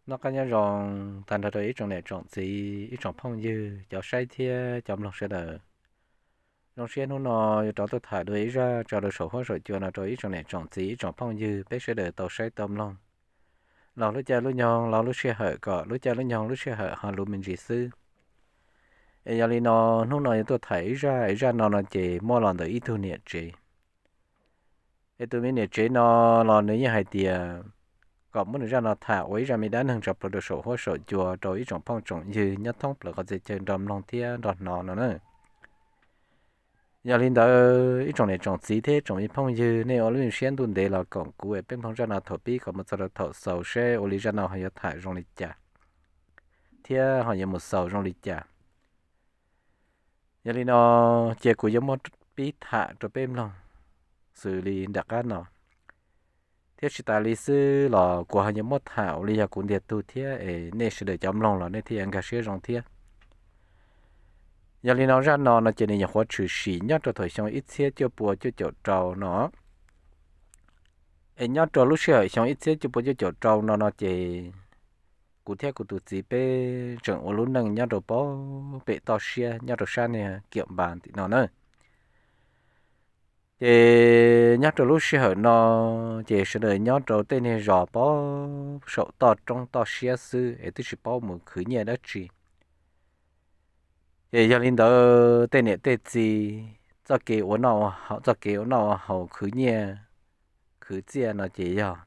Noj qab nyob zoo tag nrho rau ib tsoom niam tsoom txiv, ib tsoom phooj ywg, cov saib thiab cov mloog sawv daws. Zoo siab hnub no yuav rov tuaj tham dua ib zaj tso rau saum huab saum cua no rau ib tsoom niam tsoom txiv, ib tsoom phooj ywg peb sawv daws tau saib tau mloog los lub caij lub nyoog los lub sij hawm kom lub caij lub nyoog lub sij hawm ho luv me ntsis xwb. Es yog li no, hnub no yuav tuaj tham ib zaj, ib zaj no no ces muaj los ntawm ib tug niam tsev. Es tus me niam tsev no los nws yeej hais tias kom muab nws zaj no tham ua ib zaj me dab neeg tso plhuav rau saum huab saum cua rau ib tsoom phooj tsoom ywg nyob thoob plaws qhov txhia chaw nrog mloog thiab nrog hnov no na. Yog li ntawd ib tsoom niam tsoom txiv thiab tsoom me phooj ywg, nej ua lub siab ntuj ntev los koom kuv es peb mloog zaj no thaum pib kom mus txog rau thaum xaus seb ua li zaj no ho yuav tham zoo li cas thiab ho yuav mus xaus zoo li cas. Yog li no, cia kuv yuav muab pib tham rau peb mloog xws li nram qab no. Thiab tsis tas li xwb los kuv ho yuav muab tham ua li yog kuv ntiag tug thiab es nej sawv daws cov mloog los nej thiaj yuav nkag siab zoo thiab. Yog li no zaj no no ces nws nyuam qhuav tshwm sim nyob rau thaum xyoo ib txhiab cuaj pua cuaj caum rau no. Es nyob rau lub sij hawm xyoo ib txhiab cuaj pua cuaj caum rau no no ces kuv thiab kuv tus txiv peb tseem ua lub neej nyob rau pem toj siab nyob rau sab niag Kiam Npas tim no na. Ces nyob rau lub sij hawm no ces sawv daws nyob rau tej niag zos pem saum toj roob toj siab xwb es twb tsis paub mus khwv nyiaj dab tsi. Ces yog li ntawd tej niam tej txiv txoj kev ua noj ua haus, txoj kev ua noj ua haus khwv nyiaj khwv txiaj no ces yog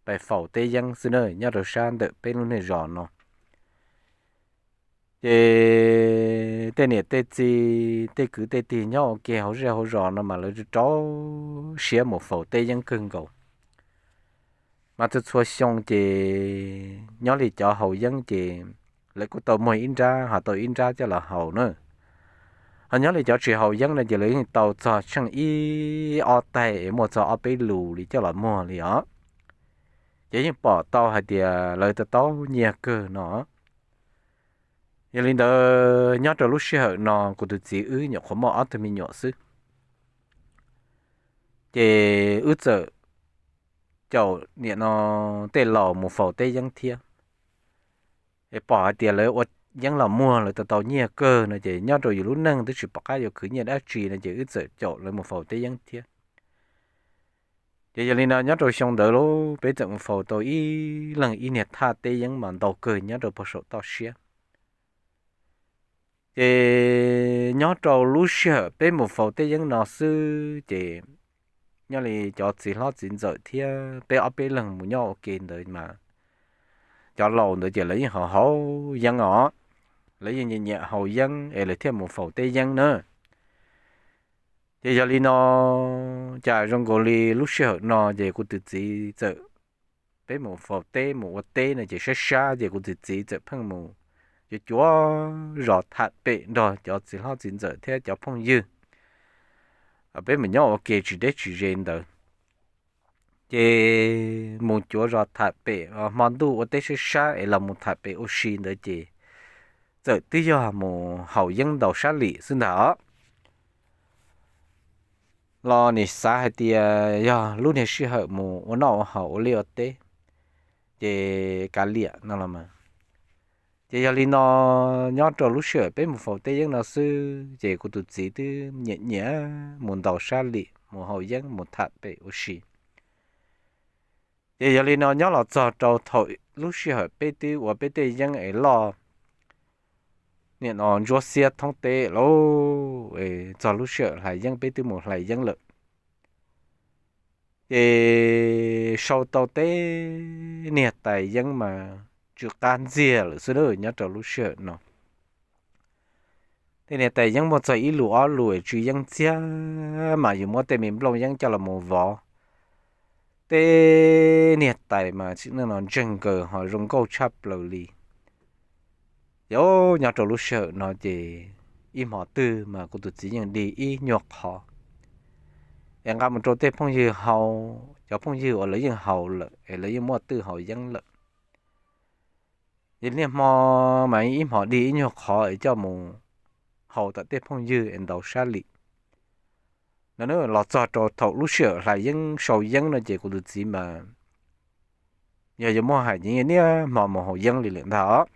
pais faus teb yeeb xwb na nyob rau sab ntawm peb lub niag zos no. Ces tej niam tej txiv tej kwv tej tij nyob ua ke hauv zej hauv zos no mas lawv rau siab mus faus teb yeeb kawg nkaus. Mas txhua txhua xyoo ces nyob li cov haus yeeb ces lawv kuj tau muag ib nrab ho tau ib nrab coj los haus na. Ho nyob li cov tsis haus yeeb no ces lawv yeej tau txog tsheej ib ob taig es muaj txog ob peb lus li coj los muag li os. Ces yeej pom tau hais tias lawv tau tau nyiaj kawg no. Yog li ntawd nyob rau lub sij hawm no kuv tus txiv wb nyuam qhuav muaj ob tug me nyuam xwb. Ces wb txawm caum niam no tej laus mus faus teb yeeb thiab. Es pom hais tias lawv ua yeeb los muag lawv tau tau nyiaj kawg no ces nyob rau yus lub neej twb tsis pom qab yuav khwv nyiaj dab tsi no ces wb txawm caum lawv mus faus teb yeeb thiab. Ces yog li no nyob rau xyoo ntawd los peb txawm mus faus tau ib leeg ib niag thaj teb yeeb mas ntau kawg nyob rau pem saum toj siab. Ces nyob rau lub sij hawm peb mus faus teb yeeb no xwb ces nyob li cov txiv hlob txiv ntxawm thiab peb ob peb leeg mus nyob ua ke ntawd mas cov laus ntawd ces lawv yeej haus haus yeeb os. Lawv yeej nyiam nyiam haus yeeb es lawv thiaj mus faus teb yeeb na. Ces yog li no, cas zoo nkaus li lub sij hawm no ces kuv tus txiv txawm, peb mus faus teb mus ua teb no ces sab sab ces kuv tus txiv txawm pheej mus cuav cuav zos tham pem nrog cov txiv hlob txiv ntxawm thiab cov phooj ywg, peb mus nyob ua ke tsis deb tsis ze ntawd. Ces mus cuav zos tham pem hmo ntuj ua teb sab sab es los mus tham pem ua si ntawd ces txawm twb yog mus haus yeeb ntaus sab lim xwb ntag os. Los nim xav hais tias yog lub niag sij hawm mus ua noj ua haus ua liaj ua teb, ces kav liam no los mas. Ces yog li no, nyob rau lub sij hawm peb mus faus teb yeeb no xwb ces kuv tus txiv twb nyiam nyiam mus ntaus sab lim mus haus yeeb mus tham pem ua si. Ces yog li no nyob los txog rau thaum lub sij hawm peb twb ua peb tej yeeb es loj, nim no ntsuab xiab thoob teb lauj, txog lub sij hawm hlais yeeb peb twb mus hlais yeeb lawm. Ces sau tau tej niag tais yeeb mas tsw qab ntxiag lawm xwb nyob rau lub sij hawm no. Tej niag tais yeeb muaj txog ib lus ob lus es tsw yeeb ntxiag mas yus muab tej me nplooj yeeb coj los mus vov. Tej niag tais mas tsim neej no ntseeg nkaws ho zoo nkauj tshaj plaws li. Ces nyob rau lub sij hawm no ces ib hmo twg mas kuv tus txiv yeej dig ib nyuag qhov es nqa mus rau tej phooj ywg haus, cov phooj ywg uas lawv yeej haus lawm es lawv yeej muaj twj haus yeeb lawm. Ces niaj hmo mas ib hmo dig ib nyuag qhov es coj mus haus tom tej phooj ywg es ntaus sab lim no. Los txog rau thaum lub sij hawm hlais yeeb sau yeeb no ces kuv tus txiv mas yog yuav muaj hais ces yeej niaj hmo mus haus yeeb li lawm ntag os.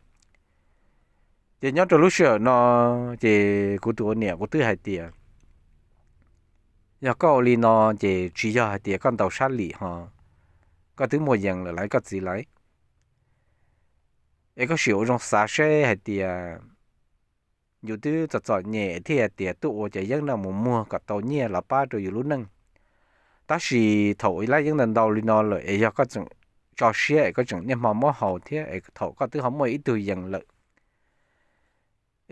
Ces nyob rau lub sij hawm no ces kuv tus ua niam kuv twb hais tias, yog koj ua li no ces tsis yog hais tias koj ntaus sab lim ho, koj twb muaj yees lawm lauj koj txiv lauj. Es koj sim ua zoo xav seb hais tias yus twb txom txom nyem thiaj tias tuaj ua cov yeeb no mus muag kom tau nyiaj los pab rau yus lub neej. Tab sis thaum ua lab yeeb ntau ntau li no lawm es yog koj tseem tso siab es koj tseem niaj hmo muab haus thiab es thaum koj twb ho muaj ib tug yees lawm,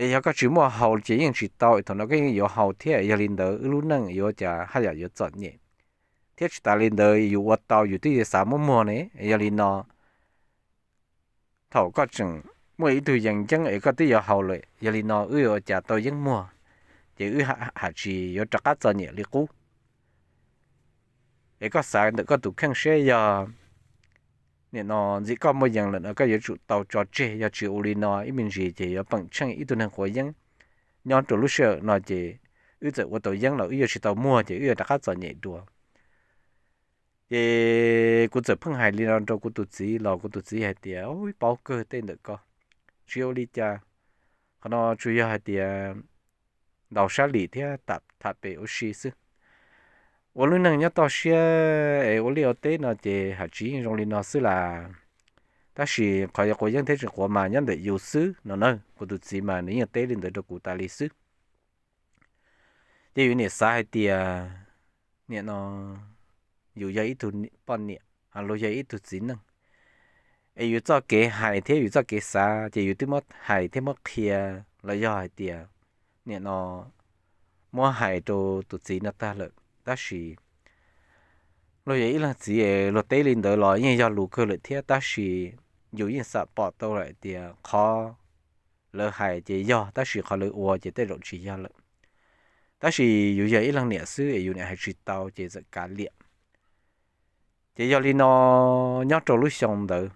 es yog koj tsis muaj haus ces yeej tsis tau, thaum no koj yeej yuav haus thiab, yog li ntawd wb lub neej yuav cas haj yam yuav txom nyem. Thiab tsis tas li ntawd yus ua tau yus twb yuav xav muab muag ne, yog li no thaum koj tseem muaj ib tug yees ceeb es koj twb yuav haus lawm, yog li no wb yuav ua cas tau yeeb muag, ces wb haj tsis yuav rov qab txom nyem li qub. Es koj xav ntawm koj tus kheej seb yog nim no ntxim koj muaj yees lawm no koj yuav tsum tau tso tseg, yog tsis ua li no ib me ntsis ces yuav peem tsheej ib tug neeg quav yeeb. Nyob rau lub sij hawm no ces wb txawm ua tau yeeb los wb yuav tsis tau muag ces wb yuav rov qab txom nyem dua. Ces kuv txawm pheej hais li no rau kuv tus txiv los kuv tus txiv hais tias, ub, paub kawg tej ntawm ko, tsis ua li cas, qhov no tsuas yog hais tias ntaus sab lim thiab tham pem ua si xwb. Ua lub neej nyob toj siab es ua liaj ua teb no ces haj tsis yeej zoo li no xwb las. Tab sis qhov yuav quav yeeb thiab tsis quav mas nyob ntawm yus xwb no na, kuv tus txiv mas nws yeej teb li ntawd rau kuv tas li xwb. Ces yus niam xav hais tias nim no yus yog ib tug poj niam, luag yog ib tug txiv neej, es yus txoj kev hais thiab yus txoj kev xav ces yus twb muab hais thiab muab qhia los yog hais tias nim no muab hais rau tus txiv no tag lawm. Tab sis luag yog ib leeg txiv es luag teb li ntawd los yeej yog lus kawg lawm thiab, tab sis yus yeej xam pom tau lawm tias qhov lawv hais ces yog, tab sis qhov lawv ua ces tej zaum tsis yog lawm. Tab sis yus yog ib leeg niam xwb es yus niam hais tsis tau ces txawm kav liam. Ces yog li no nyob rau lub xyoo ntawd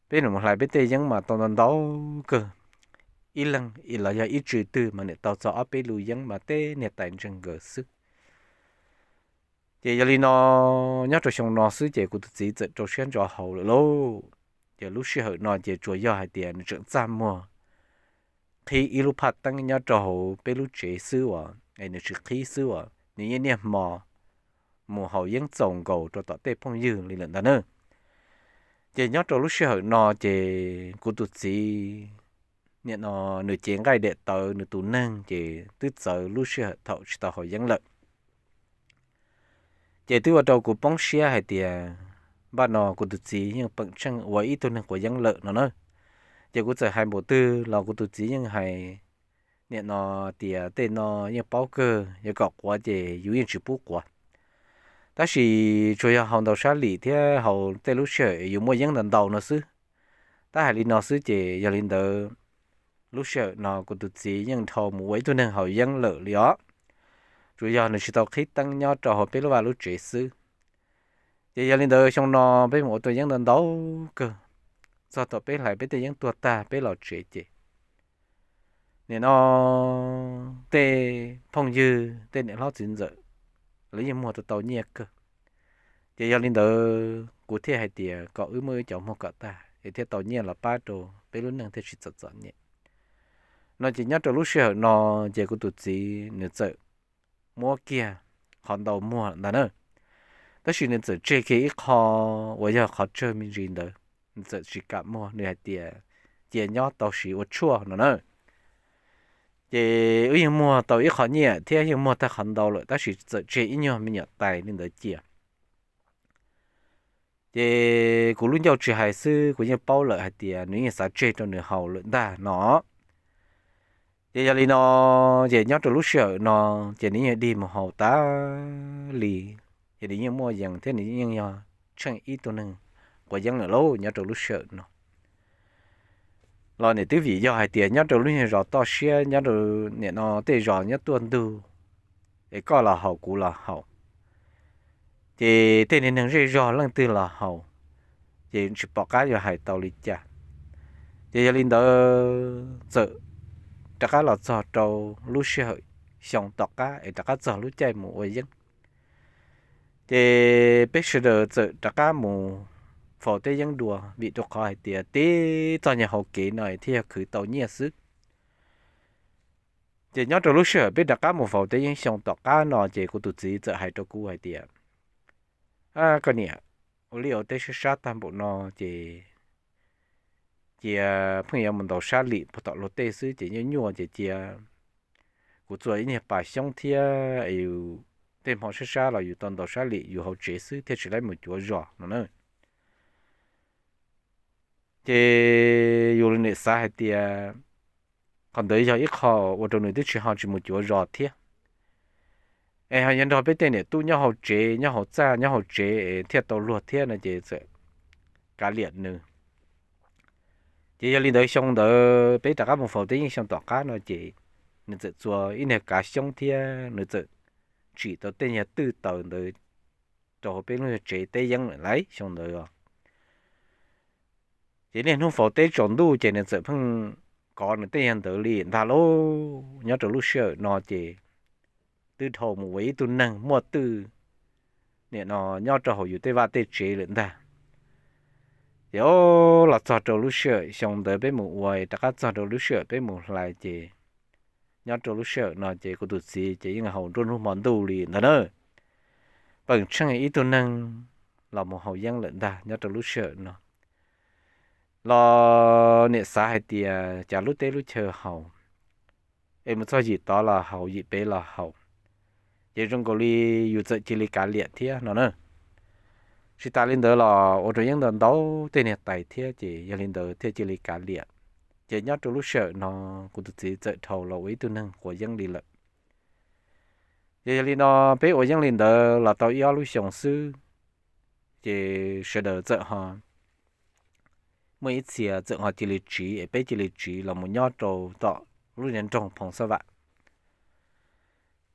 peb nws mus hlais peb tej yeeb mas tau ntau ntau kawg. Ib leeg los yog ib tsw twg mas nws tau txog ob peb lub yeeb mas tej niag tais ntseeg nkawd xwb. Ces yog li no nyob rau xyoo no xwb ces kuv tus txiv txawm rau siab ntso haus lawm lauj. Ces lub sij hawm no ces tsuas yog hais tias nws tseem txaj muag qhib ib lub phaj teeb nyob rau hauv peb lub tsev xwb uas es nws tsis qhib xwb uas nws yeej niaj hmo mus haus yeeb txaus nkaus rau tom tej phooj ywg li lawm ntag na. Ces nyob rau lub sij hawm no ces kuv tus txiv nim no nws cev nqaij daim tawv nws tus neeg ces twb txawv lub sij hawm thaum tsis tau haus yeeb lawm. Ces twb ua rau kuv poob siab hais tias npaj no kuv tus txiv yeej peem tsheej ua ib tug neeg quav yeeb lawm no na. Ces kuv txawm hais npaum twg los kuv tus txiv yeej hais nim no tias tej no yeej paub kawg, yog kom quav ces yus yeej tsis pub quav. Tab sis tsuas yog haus ntau sab lim thiab haus tej lub sij hawm yus muaj yeeb ntau ntau no xwb. Tab hais li no xwb ces yog li ntawd lub sij hawm no kuv tus txiv yeej dhau mus ua ib tug neeg haus yeeb lawm li os. Tsuas yog nws tsis tau qhib teeb nyob rau hauv peb lub vaj lub tsev xwb. Ces yog li ntawd xyoo no peb mus ua tau yeeb ntau ntau kawg, txog thaum peb hlais peb tej yeeb tuag tag peb los tsev ces nim no tej phooj ywg tej niam hlob txiv ntxawm lawv yeej muag tau tau nyiaj kawg. Ces yog li ntawd kuv thiaj hais tias kom wb muab wb cov muag kom tag es thiaj tau nyiaj los pab rau peb lub neej thiaj tsis txom txom nyem. No ces nyob rau lub sij hawm no ces kuv tus txiv nws txawm muab kiag qhov ntau muag ntag na. Tab sis nws txawm tseg kiag ib qho uas yog qhov tsawg me ntsis ntawd, nws txawm tsis kam muag, nws hais tias cia nyob tau siv ua tshuaj no na. Ces wb yeej muag tau ib qho nyiaj thiab yeej muag tag qhov ntau lawm tab sis txawm tseg ib nyuag me nyuam tais li ntawd cia. Ces kuv lub ncauj tsis hais xwb kuv yeej paub lawm hais tias nws yeej xav tseg rau nws haus lawm ntag no. Ces yog li no, ces nyob rau lub sij hawm no ces nws yeej dig mus haus tas li, ces nws yeej muaj yees thiab nws yeej yog tsheej ib tug neeg quav yeeb lawm lauj nyob rau lub sij hawm no. Los nim twb vim yog hais tias nyob rau lub nyuag zos toj siab nyob rau nim no tej zos nyob tuaj ntug, es koj los haus kuv los haus, ces tej niag neeg zej zog leej twg los haus, ces tsis pom qab yuav hais tau li cas. Ces yog li ntawd txawm rov qab los txog rau lub sij hawm xyoo tom qab es rov qab txog lub caij mus ua yeeb. Ces peb sawv daws txawm rov qab mus faus teb yeeb dua, vim rau qhov hais tias tib txoj nyuag hauv kev no thiaj yog khwv tau nyiaj xwb. Ces nyob rau lub sij hawm peb rov qab mus faus teb yeeb xyoo tom qab no ces kuv tus txiv txawm hais rau kuv hais tias, koj niam, ua liaj ua teb sab sab tag npaum no ces cia pheej yuav mus ntaus sab lim puag tom luag tej xwb ces nyuaj nyuaj ces cia kuv txua ib niag pas xyoob thiab es yus tej hmo sab sab los yus tau ntaus sab lim yus hauv tsev xwb thiaj tsis laib mus cuav zos no na. Ces yus li niam xav hais tias qhov ntawd yog ib qho ua rau nws twb tsis ho tsis mus cuav zos thiab, es ho yog nrog peb tej niam tub nyob hauv tsev, nyob hauv txaj nyob hauv tsev es thiaj tau luag thiab no ces txawm kav liam nws. Ces yog li ntawd xyoo ntawd peb rov qab mus faus teb yeeb xyoo tom qab no ces nws txawm txua ib niag kav xyoob thiab nws txawm tsim tau tej nyuag twj taws ntawd rau hauv peb lub tsev teb yeeb lawm lauj xyoo ntawd os. Ces niaj hnub faus teb tsaus ntuj ces nws txawm pheej kov nws tej nyuag ntawd li ntag lauj. Nyob rau lub sij hawm no ces twb dhau mus ua ib tug neeg muaj twj, nim no nyob rau hauv yus tej vaj tej tsev lawm ntag. Ces o, los txog rau lub sij hawm xyoo ntawd peb mus ua, rov qab txog rau lub sij hawm peb mus hlais ces nyob rau lub sij hawm no ces kuv tus txiv ces yeej haus nruab hnub hmo ntuj li ntag na. Peem tsheej ib tug neeg los mus haus yeeb lawm ntag nyob rau lub sij hawm no. Los niam xav hais tias cas lub teb lub chaw haus, es mus txog yim tod los haus, yim pem los haus, ces zoo nkaus li yus txawm cia li kav liam thiab no na. Tsis tas li ntawd los ua rau yeeb ntau ntau tej niag tais thiab ces yog li ntawd thiaj cia li kav liam. Ces nyob rau lub sij hawm no kuv tus txiv txawm dhau los ua ib tug neeg quav yeeb li lawm. Ces yog li no peb ua yeeb li ntawd los tau ib ob lub xyoo xwb, ces sawv daws txawm ho muaj ib txhia txawm ho cia li tsiv es peb cia li tsiv los mus nyob rau tom lub niag nroog Phoo Xab Vam.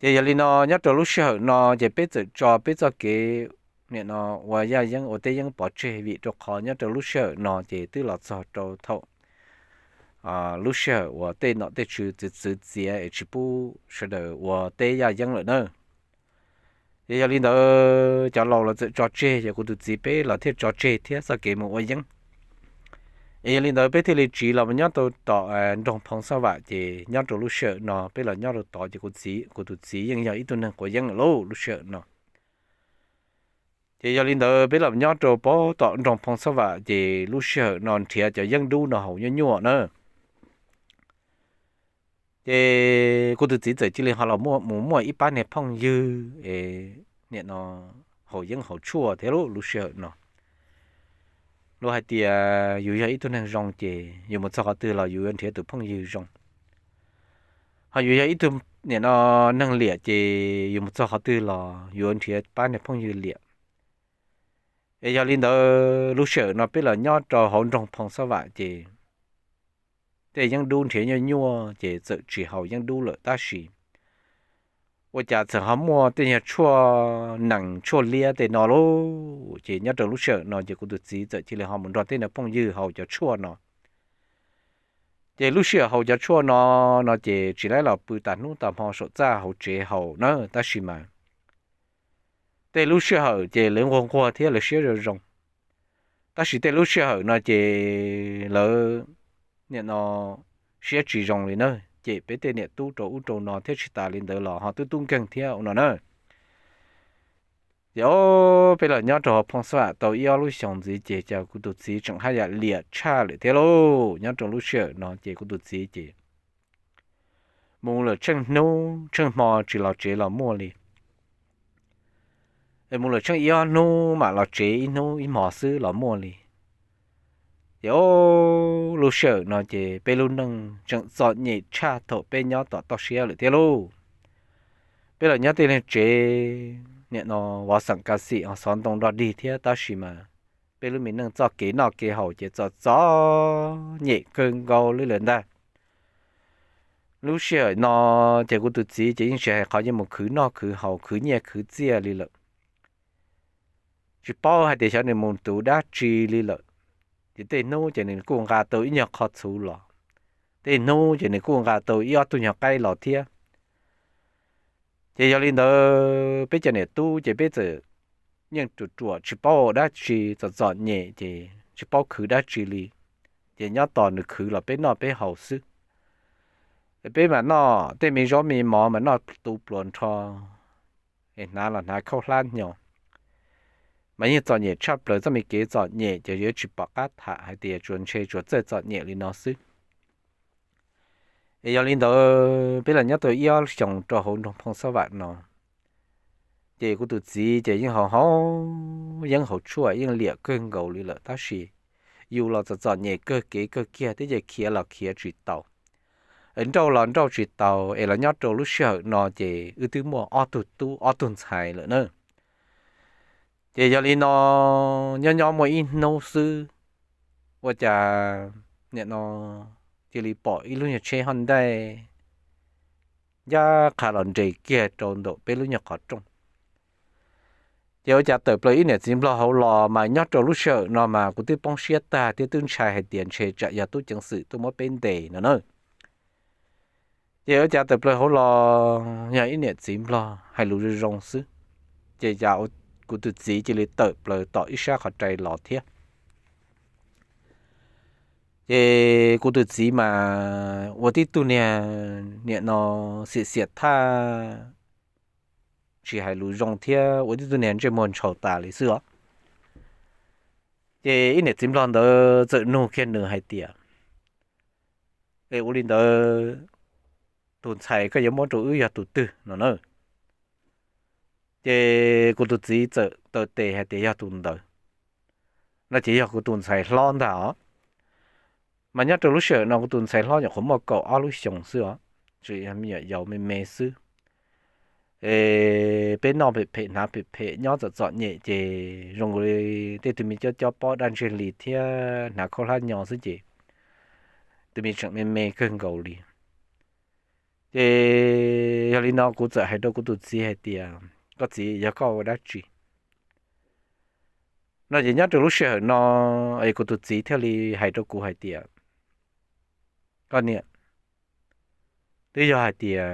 Ces yog li no nyob rau lub sij hawm no ces peb txawm tso peb txoj kev nim no ua yaj yeeb ua teb yeeb pov tseg vim rau qhov nyob rau lub sij hawm no ces twb los txog rau thaum lub sij hawm uas tej nom tej tswv txwv txwv txiav es tsis pub sawv daws ua teb yaj yeeb lawm na. Ces yog li ntawd cov laus los txawm tso tseg, ces kuv tus txiv peb los thiaj tso tseg thiab txoj kev mus ua yeeb. Es yog li ntawd peb thiaj li tsiv los mus nyob rau tom nroog Phoo Xab Vam, ces nyob rau lub sij hawm no peb los nyob rau tod ces kuv txiv, kuv tus txiv yeej yog ib tug neeg quav yeeb lawm lauj lub sij hawm no. Ces yog li ntawd peb los nyob rau pem tom nroog Phoo Xab Vam, ces lub sij hawm no nrhiav cov yeeb dub no haus nyuaj nyuaj na. Ces kuv tus txiv txawm cia li ho los mus muaj ib pab niag phooj ywg es nim no haus yeeb haus tshuaj thiab lauj lub sij hawm no. Luag hais tias yus yog ib tug neeg zoo ces yus mus txog qhov twg los yus yuav nrhiav tus phooj ywg zoo. Ho yus yog ib tug nim no neeg liam ces yus mus txog qhov twg los yus yuav nrhiav pab niag phooj ywg liam. Es yog li ntawd lub sij hawm no peb los nyob rau hauv nroog Phoo Xab Vam ces tej yeeb dub nrhiav nyuaj nyuaj ces txawm tsis haus yeeb dub lawm tab sis ua cas txawm ho muaj tej nyuag tshuaj nees tshuaj liab tej no lauj. Ces nyob rau lub sij hawm no ces kuv tus txiv txawm cia li ho mus nrog tej niag phooj ywg haus cov tshuaj no. Ces lub sij hawm haus cov tshuaj no, no ces tsis laib los pw tas hnub tas hmo saum txaj hauv tsev haus na tab sis mas tej lub sij hawm ces lawv nquag nquag thiab lawv siab zoo zoo, tab sis tej lub sij hawm no ces lawv nim no siab tsis zoo li na, ces peb tej niam tub rau ub rau no thiab tsis tas li ntawd los ho tub tub nkeeg thiab ua no na. Ces o, peb los nyob rau hauv Phoo Xab Vam tau ib ob lub xyoos ntxiv ces cas kuv tus txiv tseem haj yam liam tshaj lawm thiab lauj. Nyob rau lub sij hawm no ces kuv tus txiv ces mus lawm tsheej hnub tsheej hmo tsis los tsev los muaj li. Es mus lawm tsheej ib ob hnub mam los tsev ib hnub ib hmo xwb los muaj li. Ces o, lub sij hawm no ces peb lub neej tseem txom nyem tshaj thaum peb nyob tom toj siab lawm thiab lauj. Peb los nyob tej niag tsev nim no vov xeem ka xim ho xov ntoo nrog dig thiab tab sis mas peb lub me neej txoj kev noj kev haus ces txom txom nyem kawg nkaus li lawm ntag. Lub sij hawm no ces kuv tus txiv ces yeej tsis hais qhov yuav mus khwv noj khwv haus khwv nyiaj khwv txiaj li lawm. Tsis paub hais tias xyov nws mus tuv dab tsi li lawm. Ces tej hnub ces nws kuj nqa tau ib nyuag qho txhuv los, tej hnub ces nws kuj nqa tau ib ob tug nyuag qaib los thiab. Ces yog li ntawd peb cov niam tub ces peb txawm yeej ruam ruam tsis paub ua dab tsi, txom txom nyem ces tsis paub khwv dab tsi li. Ces nyob tos nws khwv los peb noj peb haus xwb. Peb mam noj tej me zaub me mov mas noj tu pluas nrho, es hnav los hnav khaub hlab hnyo. Mas yeej txom nyem tshaj plaws, txoj me kev txom nyem ces yuav tsis pom qab tham hais tias tsuas ntshe tsuas txawj txom nyem li no xwb. Es yog li ntawd peb los nyob tau ib ob xyoos rau hauv nroog Phoo Xab Vam no, ces kuv tus txiv ces yeej haus haus yeeb haus tshuaj yeej liam kawg nkaus li lawm, tab sis yus los txom txom nyem kawg kev kawg kiag thiab ces khiav los khiav tsis tau, es nrauj los nrauj tsis tau, es los nyob rau lub sij hawm no ces wb twb muaj ob tug tub ob tug ntxhais lawm na. Ces yog li no, nyob nyob muaj ib hnub xwb, ua cas nim no cia li pom ib lub nyuag tsheb hauj ntaij ncaj qha los nres kiag rau ntawm peb lub nyuag qhov rooj. Ces ua cas tawm plaws ib niam txiv nplog hauv los mas nyob rau lub sij hawm no mas kuv twb poob siab tag thiab twb ntshai hais tias ntshe tsam yog tub ceev xwm tuaj muab peb ntes no na. Ces ua cas tawm plaws hauv los yog ib niam txiv nplog hais lus zoo zoo xwb, ces cas kuv tus txiv cia li tawm plaws tom ib sab qhov rai los thiab. Ces kuv tus txiv mas ua tib tug niag nim no xiam xiam thaj, tsis hais lus zoo thiab ua tib tug niag ntsej muag ntshaus tas li xwb os. Ces ib niam txiv nplog ntawd txawm nug kiag nws hais tias, es ua li ntawd tus ntxhais koj yuav muab rau wb yog tus twg no na? Ces kuv tus txiv txawm taw tes hais tias yog tus ntawd, no ces yog kuv tus ntxhais hlob ntag os. Mas nyob rau lub sij hawm no kuv tus ntxhais hlob nyuam qhuav muaj kaum ob lub xyoos xwb os, tseem yog me nyuam yaus me me xwb. Es peb noj phem phem hnav phem phem nyob txom txom nyem ces zoo nkaus li tej tug me cob cob pob daj ntseg li thiab hnav khaub hlab nyo xwb ces tus me tseem me me kawg nkaus li. Ces yog li no kuv txawm hais rau kuv tus txiv hais tias, koj txiv, yog koj ua dab tsi? No ces nyob rau lub sij hawm no es kuv tus txiv thiaj li hais rau kuv hais tias, koj niam, twb yog hais tias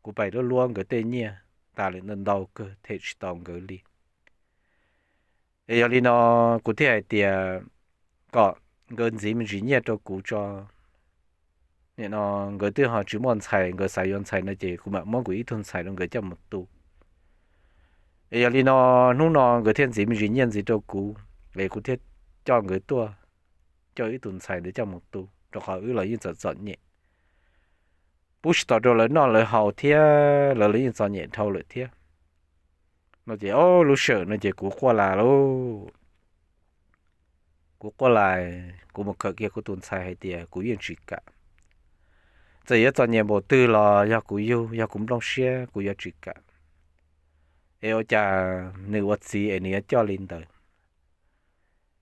kuv pais luab luab nkawd tej nyiaj tas li ntau ntau kawg them tsis tau nkawd li. Es yog li no kuv thiaj hais tias kom nkawd ntxiv me ntsis nyiaj rau kuv tso. Nim no nkawd twb ho tsis muaj ntxhais, nkawd xav yuav ntxhais no ces kuv mam muab kuv ib tug ntxhais rau nkawd coj mus tu. Es yog li no hnub no nkawd thiaj ntxiv me ntsis nyiaj ntxiv rau kuv, es kuv thiaj coj nkawd tuaj, coj ib tug ntxhais ntawd coj mus tu, rau qhov wb los yeej txom txom nyem, pub tsis tau rau lawv noj lawv haus thiab lawv los yeej txom nyem dhau lawm thiab. No ces lub sij hawm no ces kuv quaj las lauj. Kuv quaj las, kuv mus khawm kiag kuv tus ntxhais hais tias kuv yeej tsis kam. Txawm yuav txom nyem npaum twg los yog kuv yug, yog kuv nplooj siab, kuv yuav tsis kam. Es ua cas nws ua txiv es nws yuav coj li ntawd,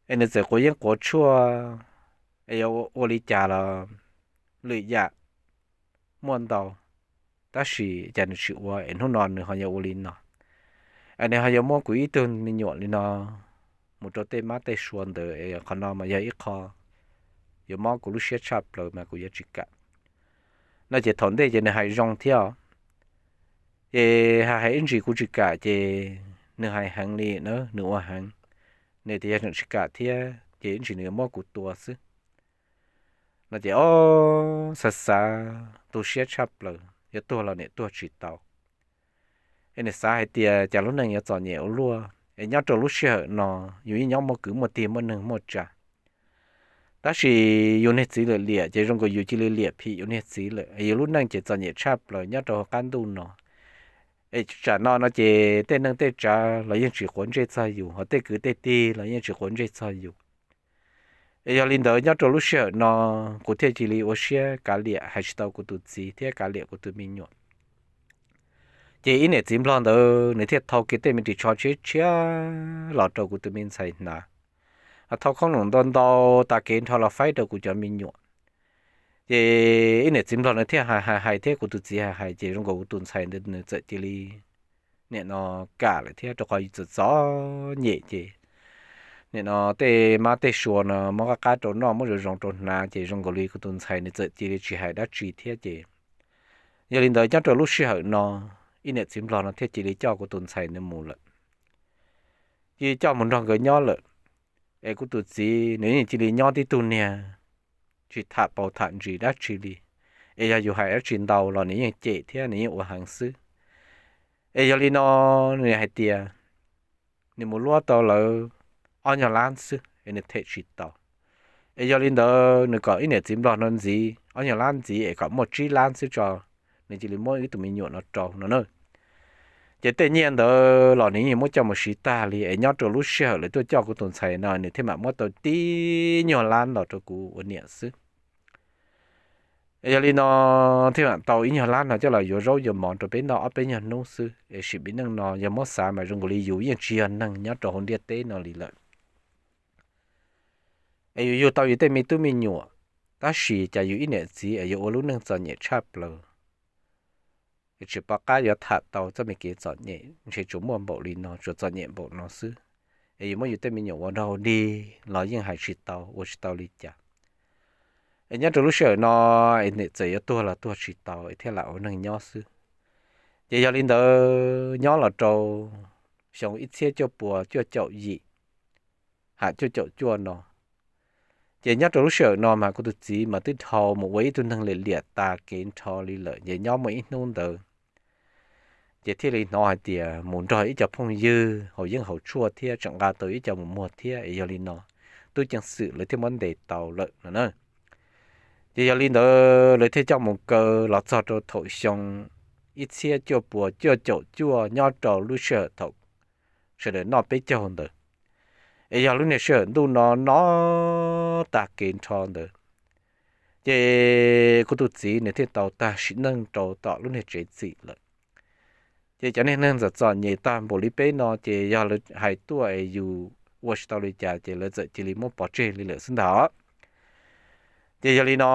es nws txawm quav yeeb quav tshuaj, es yuav ua li cas los lwm yam muaj ntau, tab sis cas nws tsis ua es hnub no nws ho yuav ua li no. Es nws ho yuav muab kuv ib tug me nyuam li no mus rau tej mab tej sua ntawd, es qhov no mas yog ib qho yuav mob kuv lub siab tshaj plaws mas kuv yuav tsis kam. No ces thaum ntej ces nws hais zoo thiab os. Ces hais hais ib ntsis kuv tsis kam ces nws hais heev li na, nws ua heev. Nws tias yog tseem tsis kam thiab ces ib ntsis nws yuav muab kuv tua xwb. No ces ob xav xav tu siab tshaj plaws, yuav tuag los niam tuag tsis tau. Es nws xav hais tias cas lub neej yuav txom nyem ua luaj, es nyob rau lub sij hawm no yus yeej nyob muaj kwv muaj tij muaj neeg muaj tsav, tab sis yus niag txiv lawm liam ces zoo nkaus yus cia li liam phim yus niag txiv lawm, es yus lub neej ces txom nyem tshaj plaws nyob rau hauv qab ntuj no. Es tsam no no ces tej neej tej tsav los yeej tsis quav ntsej txog yus, ho tej kwv tej tij los yeej tsis quav ntsej txog yus. Es yog li ntawd nyob rau lub sij hawm no kuv thiaj cia li ua siab kav liam hais tsis tau kuv tus txiv thiab kav liam kuv tus me nyuam. Ces ib niam txiv nplog ntawd nws thiaj thau kiag tej me ris tsho tshiab tshiab los rau kuv tus me ntxhais hnav, thau khoob noom ntau ntau tas kev nrho los faib rau kuv cov me nyuam. Ces ib niam txiv nplog nws thiaj hais hais hais thiab kuv tus txiv hais hais ces zoo nkaus kuv tus ntxhais ntawd nws txawm cia li nim no kam lawm thiab, rau qhov yus txom txom nyem ces nim no tej mab tej sua no muab qab qab rau noj muab zoo zoo rau hnav ces zoo nkaus li kuv tus ntxhais nws txawm cia li tsis hais dab tsi thiab ces yog li ntawd nyob rau lub sij hawm no ib niam txiv nplog no thiaj cia li coj kuv tus ntxhais nws mus lawm. cia li coj mus nrog nkawd nyob lawm. Es kuv tus txiv nws yeej cia li nyob tib tug niag tsis tham paus tham ntsis dab tsi li. Es yog yus hais dab tsi ntau los nws yeej cem thiab nws yeej ua heev xwb. Es yog li no nws hais tias nws mus luab tau lawv ob nyuag lab xwb es nws them tsis tau. Es yog li ntawd nws kom ib niam txiv nplog no ntxiv ob nyuag lab ntxiv es kom muaj tsib lab xwb tso, nws cia li muab ib tug me nyuam no rau no na. Ces tej nyiaj ntawd los nws yeej muab coj mus siv tag li, es nyob rau lub sij hawm lawv tuaj coj kuv tus ntxhais no nws thiaj mam muab tau tib nyuag lab los rau kuv ua niam xwb. Es yog li no thiaj mam tau ib nyuag lab no coj los yuav zaub yuav mov rau peb noj ob peb nyuag hnub xwb. Es sim pib neej no yog muab xav mas zoo nkaus li yus yeej tsis yog neeg nyob rau hauv ntiaj teb no li lawm. Es yus yug tau yus tej me tub me nyuam, tab sis cas yus ib niam txiv es yuav ua lub neej txom nyem tshaj plaws. Tsis pom qab yuav tham tau txoj me kev txom nyem, ntshe tsuas muaj npaum li no, tsuas txom nyem npaum no xwb. Es yus muab yus tej me nyuam ua nrog ua dig los yeej hais tsis tau, ua tsis tau li cas. Es nyob rau lub sij hawm no es txawm yuav tuag los tuag tsis tau es thiaj lam ua neeg nyob xwb. Ces yog li ntawd nyob los rau xyoo ib txhiab cuaj puas cuaj caum yim ham cuaj caum cuaj no, ces nyob rau lub sij hawm no mas kuv tus txiv mas twb dhau mus ua ib tug neeg liam liam tas kev nrho li lawm. Ces nyob muaj ib hnub ntawd ces thiaj li hnov hais tias mus nrog ib co phooj ywg haus yeeb haus tshuaj thiab tseem nqa tau ib co mus muag thiab, es yog li no tub ceev xwm lawv thiaj muab ntes tau lawm no na. Ces yog li ntawd lawv thiaj coj mus kaw los txog rau thaum xyoo ib txhiab cuaj puas cuaj caum cuaj nyob rau lub sij hawm thaum sawv daws noj peb caug ntawd. Es yog lub niag sij hawm ntuj no no tag kev nrho ntawd, ces kuv tus txiv nws thiaj tau tag sim neej rau tom lub niag tsev txim lawm. Ces cov niag neeg txom txom nyem tag npaum li peb no ces yog lawv hais tuaj es yus ua tsis tau li cas ces lawv txawm cia li muab pov tseg li lawm xwb ntag. Ces yog li no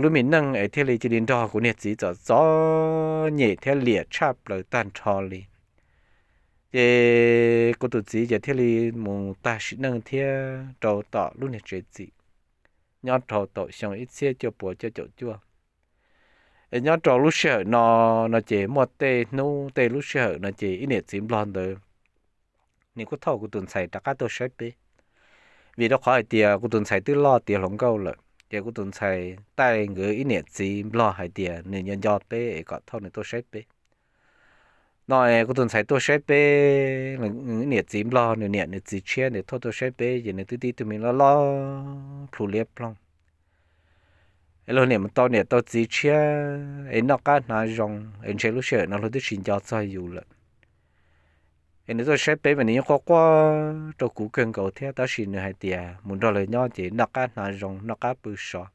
lub me neej es thiaj li cia li nrog kuv niag txiv txom txom nyem thiab liam tshaj plaws tag nrho li. Ces kuv tus txiv ces thiaj li mus tag sim neej thiab rau tom lub niag tsev txim nyob rau thaum xyoo ib txhiab cuaj puas cuaj caum cuaj. Es nyob rau lub sij hawm no, no ces muaj tej hnub tej lub sij hawm no ces ib niam txiv nplog ntawd nws kuj thauj kuv tus ntxhais rov qab tuaj saib peb, vim rau qhov hais tias kuv tus ntxhais twb loj tiav hluas nkauj lawm ces kuv tus ntxhais taij nkawd ib niam txiv nplog hais tias nws nco nco peb es kom thauj nws tuaj saib peb. No es kuv tus ntxhais tuaj saib peb, niam txiv nplog nws niam nws txiv tshiab nws thauj tuaj saib peb ces nws twb tib tug me loj loj plhu liab ploog. Es luag niam mus tau niam tau txiv tshiab es noj qab hnav zoo es ntshe lub sij hawm no luag twb tsis nco txog yus lawm. Es nws tuaj saib peb mas nws yeej quaj quaj rau kuv kawg nkaus thiab, tab sis nws hais tias mus nrog lawv nyob ces noj qab hnav zoo noj qab pw sov.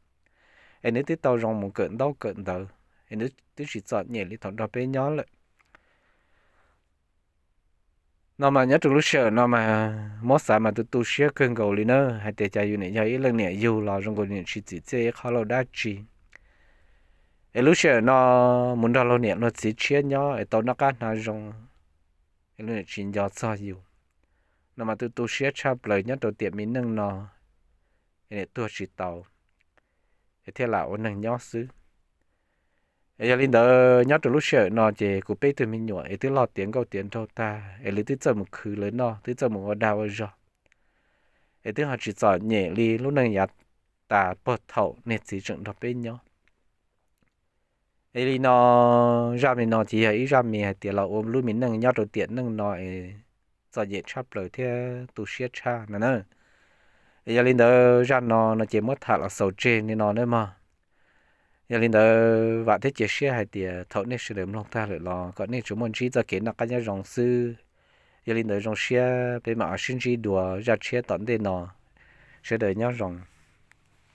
Es nws twb tau zoo mus kawm ntaub kawm ntawv es nws twb tsis txom nyem li thaum nrog peb nyob lawm. No mas nyob rau lub sij hawm no mas muab xav mas tu tu siab kawg nkaus li na, hais tias cas yus niam yog ib leej niam yug los zoo nkaus niam tsis txim txiaj ib qho lauj dab tsi. Es lub sij hawm no mus nrog luag niam luag txiv tshiab nyob es tau noj qab hnav zoo, es luag niam tsis nco txog yus. No mas tu tu siab tshaj plaws nyob rau tiam me neej no, es niam tuag tsis tau, es thiaj lam ua neeg nyob xwb. Es yog li ntawd nyob rau lub sij hawm no ces kuv peb tug me nyuam es twb loj tiav nkauj tiav nraug tag es lawv twb txawj mus khwv lawv noj twb txawj mus ua dag ua zog, es twb ho tsis txom nyem li lub neej yav tas puag thaum niag txiv tseem nrog peb nyob. Es li no zaj me no ces yog ib zaj me hais tias los ua lub me neej nyob rau tiam neej no es txom nyem tshaj plaws thiab tu siab tshaj no na. Es yog li ntawd zaj no no ces muab tham los xaus tseg li no na mog. Yog li ntawd vam thiab cia siab hais tias thaum nej sawv daws mloog tag lawm los kom nej tsuas muaj ntsib txoj kev noj qab nyob zoo xwb. Yog li ntawd zoo siab peb mam sib ntsib dua zaj tshiab tom ntej no. Sawv daws nyob zoo.